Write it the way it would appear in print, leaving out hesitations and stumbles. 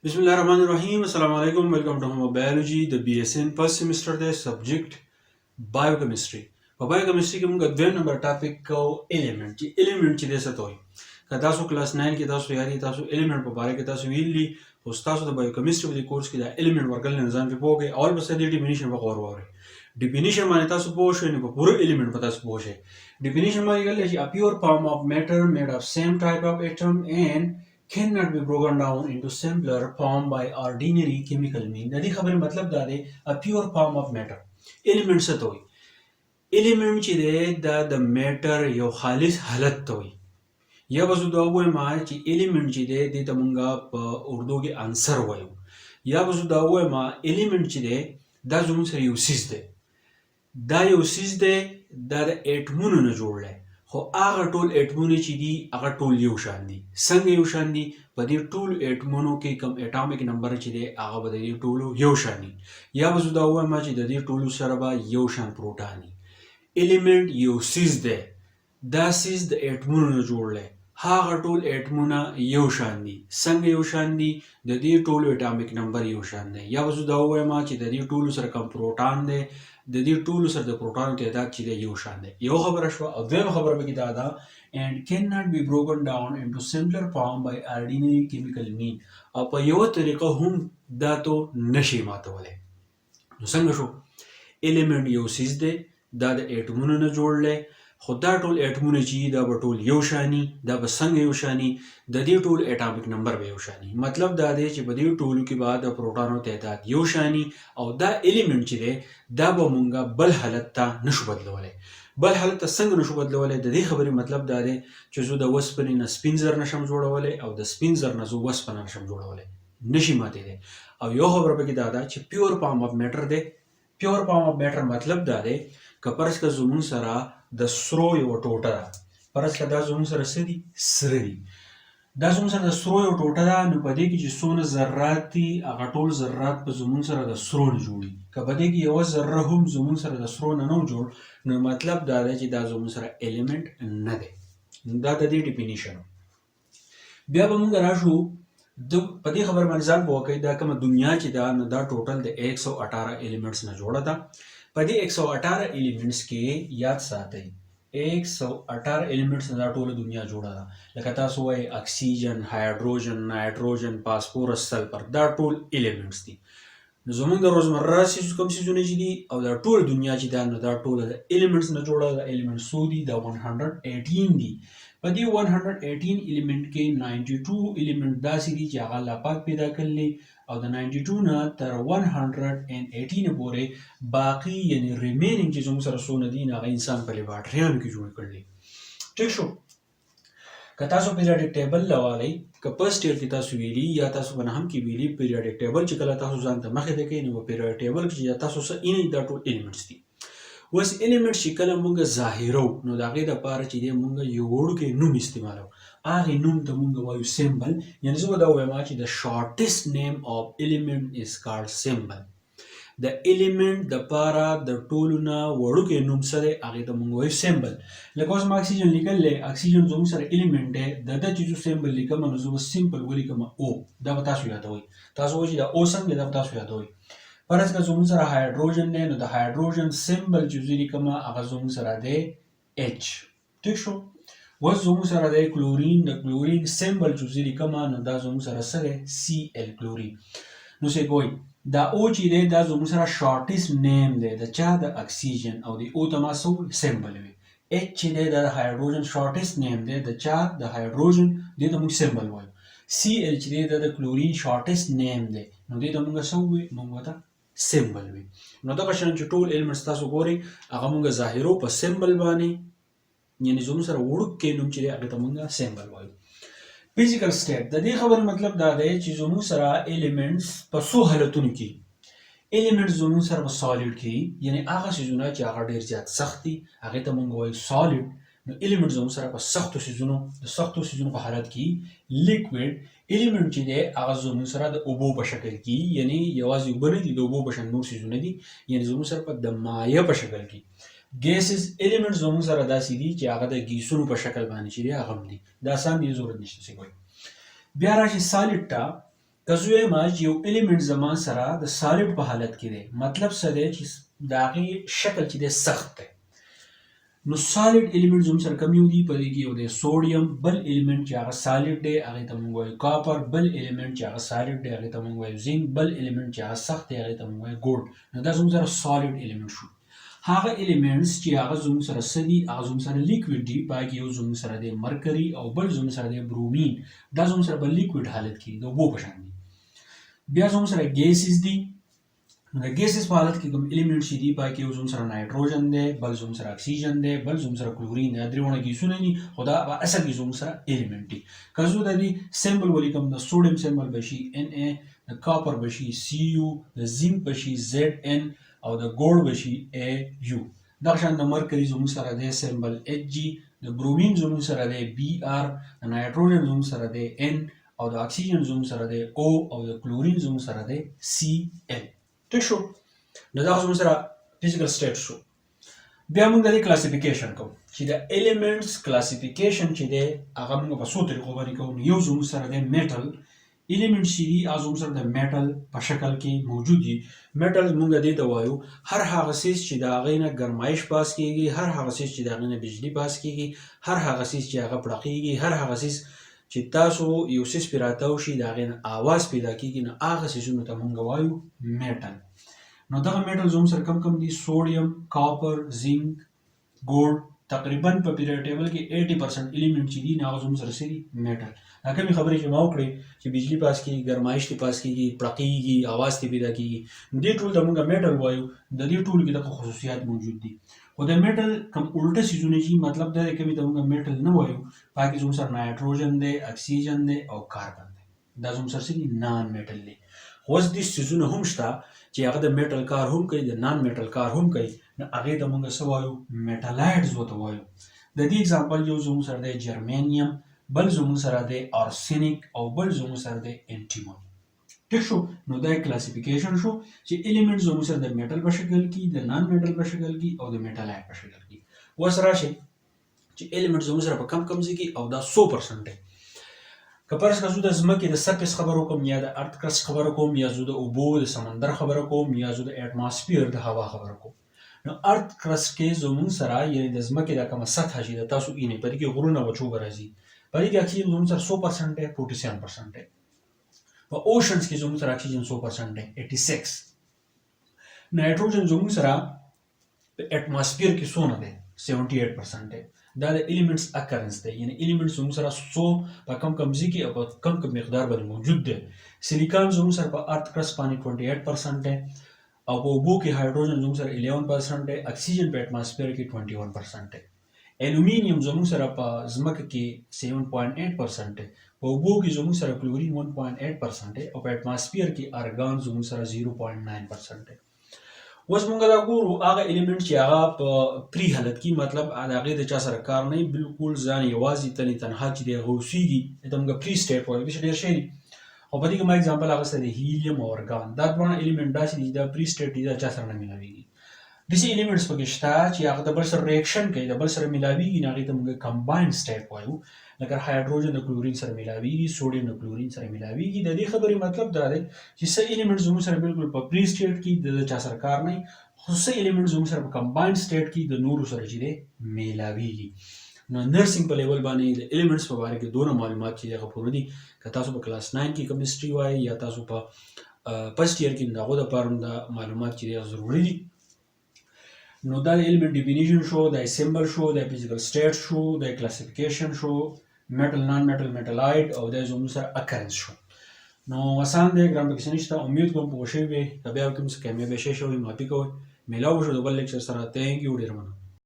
بسم الله الرحمن الرحیم. السلام علیکم. Welcome to home biology. د بي اس ان فرست سیمسټر دی، سبجیکټ بایو کیمستري. په بایو کیمستري کې موږ دویم نمبر ټاپک کو، الیمنټ. چې الیمنټ چې دی څه ته وایي؟ که تاسو کلاس 9 کې تاسو یادي، تاسو الیمنټ په باره کې تاسو ویلي، خو تاسو د بایو کیمستري په دې کورس کې دا الیمنټ ورکړل نظام په پوهه. اول به دې ډیفینیشن په غور واورئ. ډیفینیشن باندې تاسو پوه شئ، نو په پوره الیمنټ په تاسو پوه شئ. ډیفینیشن باندې کله چې a pure form of matter made of same type of atom and cannot be broken down into simpler form by ordinary chemical mean. د دې خبرې مطلب دا دی، a pure form of matter. Element څه ته وایي؟ Element چې دی دا د matter یو خالص حالت ته وایي، یا به زه دا ووایم چې element چې دی، دې ته مونږ په اردو کې عنصر وایو، یا به زه دا ووایم element چې دی دا زموږ سره یو څیز دی. دا یو څیز دی، دا د اټمونو نه جوړ دی، خو هغه ټول اټمونه چې دي هغه ټول یو شان دي. څنګه یو شان دي؟ په دې ټولو اټمونو کې کوم atomic number چې دی هغه به د دې ټولو یو شان دي، یا به زه دا ووایم چې د دې ټولو سره به یو شان پروټان دي. الیمنټ یو څیز دی، دا څیز د اټمونو نه جوړ دی، هغه ټول اټمونه یو شان دي. څنګه یو شان دي؟ د دې ټولو atomic number یو شان دی، یا به زه دا ووایم چې د دې ټولو سره کوم پروټان دی، د دې ټولو سره د پروټانو تعداد چې دی یو شان دی. یو خبره شوه او دویمه خبره پکې دا ده، and cannot be broken down into simpler form by ordinary chemical mean. او په یوه طریقه هم دا تو نشي ماتولی. نو څنګه شو؟ الیمنټ یو څیز دی، دا د اټمونو نه جوړ دی، خو دا ټول اټمونه چې دا به ټول یو شانی. دا به څنګه یو شانی؟ د دې ټول atomic number به یو شانی. مطلب دا دی چې په دې ټولو کې به د پروټانو تعداد یو شانی او دا الیمنټ چې دی دا به مونږه بل حالت ته نشو بدلولی. بل حالت ته څنګه نشو بدلولی؟ د دې خبرې مطلب دا دی چې زه د وسپنې نه سپین زر نشم جوړولی او د سپین زر نه زه وسپنه نشم جوړولی، نشي ماتېدی. او یو خبره پکې دا ده چې pure form of matter دی. Pure form of matter مطلب دا دی که فرض که زمونږ سره د سرو یوه ټوټه ده، فرض که دا زمونږ سره څه دي؟ سره دي. دا زمونږ سره د سرو یو ټوټه ده، نو په دې کې چې څونه ذرات دي هغه ټول ذرات په زمونږ سره د سرو نه جوړي. که په دې کې یوه ذره هم زمونږ سره د سرو نه نه جوړ، نو مطلب دا دی چې دا زمونږ سره الیمنټ نه دی. دا د دې ډیفینیشن. بیا به مونږ راشو د په دې خبر باندې ځان پوه کړئ، دا کومه دنیا چې ده نو دا ټوټل د 118 الیمنټس نه جوړه ده. په دې 118 الیمنټس کې یاد ساتئ، 118 الیمنټس نه دا ټوله دنیا جوړه ده. لکه تاسو وایئ اکسیجن، هایدروجن، نایټروجن، فاسفورس، سلفر، دا ټول الیمنټس دي. نو زمونږ د روزمره څیز کوم څیزونه چې دي او دا ټول دنیا چې ده نو دا ټوله د الیمنټس نه جوړه ده. الیمنټس څو دي؟ دا 118 دي. په دې 118 الیمنټ کې 92 الیمنټ داسې دي چې هغه الله پاک پیدا کړلی او د 92 نه تر 118 پورې باقی، یعنی ریمینینګ چې زموږ سره څونه دي، هغه انسان په لیبارټریانو کې جوړ کړلی. ټیک شو؟ که تاسو پیریاډیک ټیبل لوالئ، که فرست ایئر کې تاسو ویلي یا تاسو په نهم کې ویلي، پیریاډیک ټیبل چې کله تاسو ځان ته مخې ته کوئ، نو په پیریاډیک ټیبل کې چې تاسو څه اینئ دا ټول الیمنټس دي. اوس الیمنټس چې کله مونږ ظاهرو، نو د هغې دپاره چې دی مونږ یو وړوکی نوم استعمالو، هغې نوم ته مونږ وایو سمبل. یعنی زه به دا ووایم چې the shortest name of element is called symbol. د الیمنټ د پاره د ټولو نه وړوکی نوم څه دی؟ هغې ته مونږ وایو سمبل. لکه اوس ما اکسیجن لیکل دی، اکسیجن زموږ سره الیمنټ دی، د ده چې زه سمبل لیکم نو زه به سمپل ولیکم او. دا به تاسو یادوئ. تاسو وایئ چې دا او څنګه؟ دا به تاسو یادوئ. فرض که زموږ سره هایدروجن دی، نو د هایدروجن سمبل چې زه لیکم هغه زموږ سره دی H. ټیک شو؟ اوس زموږ سره دی کلورین، د کلورین سمبل چې زه لیکم نو دا زموږ سره څه دی؟ سی ال، کلورین. نو څه کوئ؟ دا او چې دی دا زموږ سره شارټیست نیم دی د چا؟ د اکسیجن. او د او ته ما څه سمبل وي. اچ چې دی دا د هایدروجن شارټیست نیم دی د چا؟ د هایدروجن. دې ته موږ سمبل وایو. سی ال چې دی دا د کلورین شارټیست نیم دی، نو دې ته موږ څه ووایو؟ موږ ورته سمبل وي. نو دغه شان چې ټول الیمنټس تاسو ګورئ هغه موږ ظاهرو په سمبل باندې، یعنی زموږ سره وړوکی نوم چې دی هغې ته موږ سمبل وایو. فزیکل سټیټ، د دې خبرې مطلب دا دی چې زموږ سره الیمنټس په څو حالتونو کې. الیمنټس زموږ سره په سالیډ کې، یعنی هغه څیزونه چې هغه ډیر زیات سخت دي هغې ته موږ وایو سالیډ. نو الیمنټ زموږ سره په سختو څیزونو، د سختو څیزونو په حالت کې. لیکویډ الیمنټ چې دی هغه زموږ سره د اوبو په شکل کې، یعنی یوازې اوبه نه دي، د اوبو په شان نور څیزونه دي، یعنی زموږ سره په د مایع په شکل کې. ګیسز الیمنټ زموږ سره داسې دي چې هغه د ګیسونو په شکل باندې چې دی هغه هم دي. دا آسان دي، ضرورت نشته څه کوي. بیا راشي سالډ ته. که زه وایم چې یو الیمنټ زما سره د سالډ په حالت کې دی، مطلب څه دی؟ چې د هغې شکل چې دی سخت دی. نو سالډ الیمنټ زموږ سره کوم یو دي؟ په دې کې یو دی سوډیم، بل الیمنټ چې هغه سالډ دی هغې ته موږ وایو کاپر، بل الیمنټ چې هغه سالډ دی هغې ته موږ وایو زینک، بل الیمنټ چې هغه سخت دی هغې ته موږ وایو ګولډ. نو دا زموږ سره سالډ الیمنټ شو. هغه الیمنټس چې هغه زموږ سره څه دي؟ هغه زموږ سره لیکویډ دي. پای کې یو زموږ سره دی مرکري او بل زموږ سره دی برومین، دا زموږ سره په لیکویډ حالت کې د اوبو په شان دي. بیا زموږ سره ګیسز دي. نو د ګیسز په حالت کې کوم الیمنټ چې دي، پای کې یو زموږ سره نایټروجن دی، بل زموږ سره اکسیجن دی، بل زموږ سره کلورین دی. دا درې واړه ګیسونه دي، خو دا په اصل کې زموږ سره الیمنټ دي. که زه د دې سمبل ولیکم، د سوډیم سمبل به شي ان ای، د کاپر به شي سی یو، د زینک به شي زد ان او د ګولډ به شي ای یو. دغه شان د مرکري زموږ سره دی سمبل ایچ جی، د برومین زموږ سره دی بی آر، د نایټروجن زموږ سره دی ان او د اکسیجن زموږ سره دی او او د کلورین زموږ سره دی سی ال. ټیک شو؟ نو دا زموږ سره فزیکل سټیټ شو. بیا موږ د دې کلاسیفیکیشن کوو چې د الیمنټس کلاسیفیکیشن چې دی هغه موږ په څو طریقو باندې کوو. نو یو زموږ سره دی میټل الیمنټ چې دي، هغه زموږ سره د میټل په شکل کې موجود دي. میټل موږ دې ته وایو هر هغه څیز چې د هغې نه ګرمایش پاس کیږي، هر هغه څیز چې د هغې نه بجلی پاس کیږي، هر هغه څیز چې هغه پړقیږي، هر هغه څیز چې تاسو یو څیز پرې راتاو شي د هغې نه آواز پیدا کیږي، نو هغه څیزونو ته موږ وایو میټل. نو دغه میټل زموږ سره کم کم دي؟ سوډیم، کاپر، زینک، ګولډ. تقریبا په پیریډ ټیبل کې 80% الیمنټ چې دي نو هغه زموږ سره څه دي؟ میټل. دا کومې خبرې چې ما وکړې چې بجلی پاس کیږي، ګرمایش تی پاس کیږي، پړقیږي، آواز تی پیدا کیږي، دې ټول ته موږ میټل وایو. د دې ټولو کې دغه خصوصیات موجود دي. خو د میټل کوم الټه څیزونه چې، مطلب دا دی کومې ته موږ میټل نه وایو، پاکې زموږ سره نایټروجن دی، اکسیجن دی او کاربن دی، دا زموږ سره څه دي؟ نان میټل دي. خو اوس دې څیزونه هم شته چې هغه د میټل کار هم کوي، د نان میټل کار هم کوي، نو هغې ته موږ څه وایو؟ میټلایډز ورته وایو. د دې اگزامپل یو زموږ سره دی جرمینیم، بل زموږ سره دی آرسینیک او بل زموږ سره دی انټیموني. ټیک شو؟ نو دا کلاسیفیکیشن شو چې الیمنټ زموږ سره د میټل په شکل کې، د نان میټل په شکل کې او د میټلایډ په شکل کې. اوس راشي چې الیمنټ زموږ سره په کم کم ځای کې او دا څو پرسنټ دی. که فرض کړه زه د ځمکې د سرفیس خبره کوم، یا د ارت کرست خبره کوم، یا زه د اوبو د سمندر خبره کوم، یا زه د اټماسفیر د هوا خبره کوم، نو ارت کرست کې زموږ سره، یعنی د ځمکې د کومه سطحه چې د تاسو اینې، په دې کې غرونه وچوبه راځي، په دې کې اکسیجن زموږ سره څو پرسنټ دی؟ 47% دی. په اوشنز کې زموږ سره اکسیجن څو پرسنټ دی؟ 86. نایټروجن زموږ سره په اټماسفیر کې څونه دی؟ 78% دی. دا د الیمنټس اکرنس دی، یعنی الیمنټس زموږ سره څو په کم کم ځای کې او په کم کم مقدار باندې موجود دی. سیلیکان زموږ سره په ارت کرست باندې 28% دی او په اوبو کې هایدروجن زموږ سره 11% دی، اکسیجن په اټماسفیر کې 21% دی. الومینیم زموږ سره په ځمکه کې 7.8% دی، په اوبو کې زموږ سره کلورین 1.8% دی او په اټماسفیر کې ارګان زموږ سره 0.9% دی. اوس مونږ دا ګورو هغه الیمنټ چې هغه په پری حالت کې، مطلب د هغې د چا سره کار نه، بالکل ځان یوازې تنې تنها چې دی هغه اوسېږي، دې ته مونږ پری سټیټ وایو. داسې ډېر شی دي، خو په دې کې ما اګزامپل اخیستی دی هیلیم او ارګان. دا دواړه الیمنټ داسې دي چې دا پری سټیټ دي، دا چا سره نه ملاویږي. داسې الیمنټس پکې شته چې هغه د بل سره ریاکشن کوي، د بل سره ملاویږي، نو هغې ته موږ کمباین سټیټ وایو. لکه هایدروجن د کلورین سره ملاویږي، سوډیم د کلورین سره ملاویږي. د دې خبرې مطلب دا دی چې څه الیمنټ زموږ سره بالکل په پری سټیټ کې د چا سره کار نه، خو څه الیمنټ زموږ سره په کمباین سټیټ کې د نورو سره چې دی ملاویږي. نو نرسنګ په لیول باندې د الیمنټس په باره کې دونه معلومات چې هغه پوره دي. که تاسو په کلاس 9 کې کیمستري وایئ یا تاسو په فرست ایئر کې، د هغو دپاره هم دا معلومات چې دی ضروري دي. نو دا د ایلیمنټ ډیفینیشن شو، د سمبل شو، د فزیکل سټیټ شو، د کلاسیفیکیشن شو، میټل، نان میټل، میټلایډ او د زموږ سره اکرنس شو. نو اسان دی، ګران پکې څه نشته. امید کوم پوه شوي وي. که بیا کوم څه کامیابی شوي معافي کوئ. میلاو شو د بل لیکچر سره. ثانک یو، ډېر مننه.